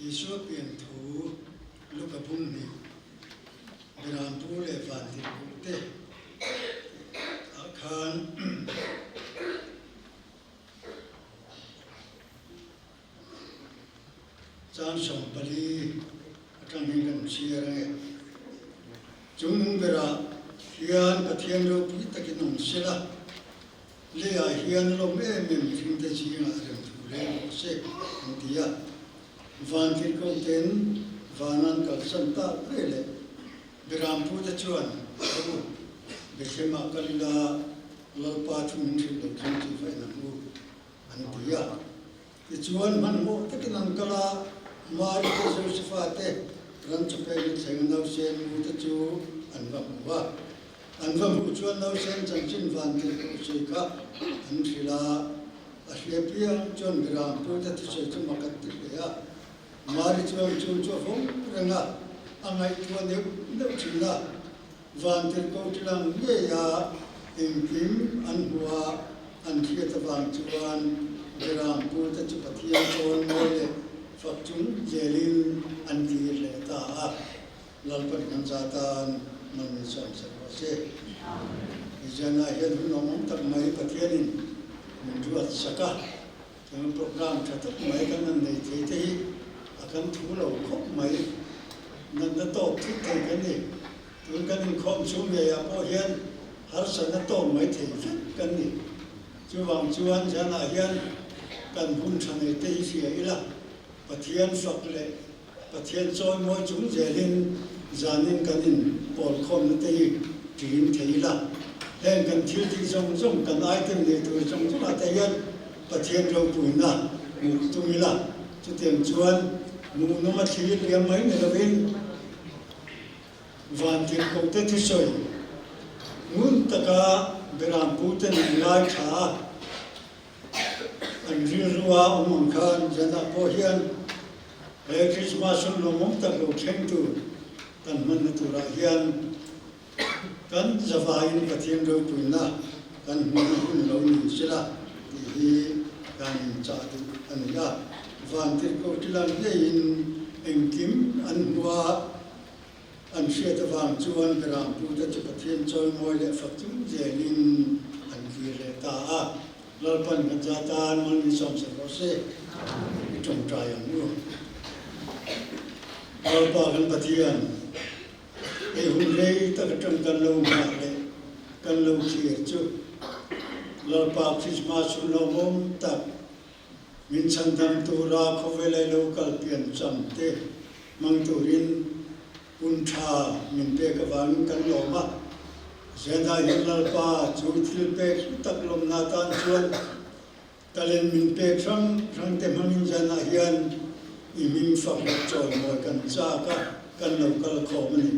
Isua pian thu Luka bung hnih, Berampu leh Vantirhkoh te ah khan Chang 14 atang hian kan chhiar ange. Chung nung berah hian Pathian ropui takin awm sela, leiah hian lawm em em mihringte zingah remthu reng rawh se an ti a. Vantirhkoh ten van an kalsan tak ve leh Berampute chuan a u Bethlehemah kal ila Lalpa thu min hrilh lo thleng chu va en ang u an ti a. Tichuan, hmanhmawh takin an kal a, Mari te Josefa te ran chawpek thleng nausen mu te chu an va hmu a. An va hmuh chuan nausen chanchin van tirhkoh sawi kha an hrilh a, a hria piang chuan Biram pu te thusawi chu mak an ti hle a. Mari chuan chu chu a vawng reng a, a ngaihtuah neuh neuh thin a. Van tirhkoh tilang ngeia engkim an hmuh a, an hriat avang chuan Beram pute chu Pathian chawn mawi leh fak chung zelin an tir leh ta a. Lalpa kan za tan man min sawm sak rawh se. He zianah hian hun awmawm tak mai Pathianin min ruat sak a, chuan program tha tak mai kan han nei thei te hi a kan thu lo khawp mai. Natna tawk thut thei kan ni. Tun kan inkhawm chhung ngeiah pawh hian harsatna tawk mai thei vek kan ni. Chuvang chuan zanah hian kan hun tha nei te hi hria ila, Pathian fak leh Pathian chawi mawi chung zelin zanin kan inpawl khawmna te hi ṭin thei ila. Heng kan thil tih zawng zawng, kan item nei tur zawng zawngah te hian Pathian ropuina hmuh tum ila. Chutiang chuan hmuhnawm a thlir liam mai ni lovin, Vantirhkohte thusawi ngun taka Beramputen an ngaithla a, an rilrua awm ang khan zanah pawh hian he Krismas hun lawmawm tak lo thleng tur kan hmanna turah hian kan zavaiin Pathian ropuina kan hmuhna hun lo ni sela tih hi kan inchah duh a ni a. Vantirhkoh tilang ngeiin engkim an hmu a. An hriat avang chuan Berampute chu Pathian chawimawi leh fak chung zelin an kir leh ta a. Lalpan kan za tan mal min sawm sak rawh se, i tawngtai ang u. Lalpa kan Pathian, hei hun rei tak atang kan lo nghah leh kan lo thlir chu Lalpa Krismas hun lawmawm tak Min chhandam tura khawvelai lo kal pian cham te hmang turin hun tha min pek avangin kan lawm a. Zena hian Lalpa chu thil pek hlu tak lawmna tan chuan talent min pek hrang hrang te hmangin Zena hian i hming fak leh chawimawi kan chak a, kan lo kal khawm a ni.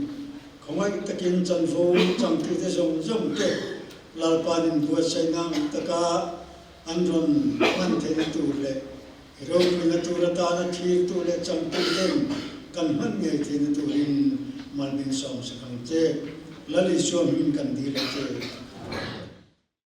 Khawngaih takin chanvo changtute zawng zawng te Lalpa'n inbuatsaihna ang taka An rawn hman theihna tur leh ropuina tur atana thirtu leh changtu ten kan hman ngei theihna turin malmin sawm sak ang che. Lal Isua hming kan dil a che.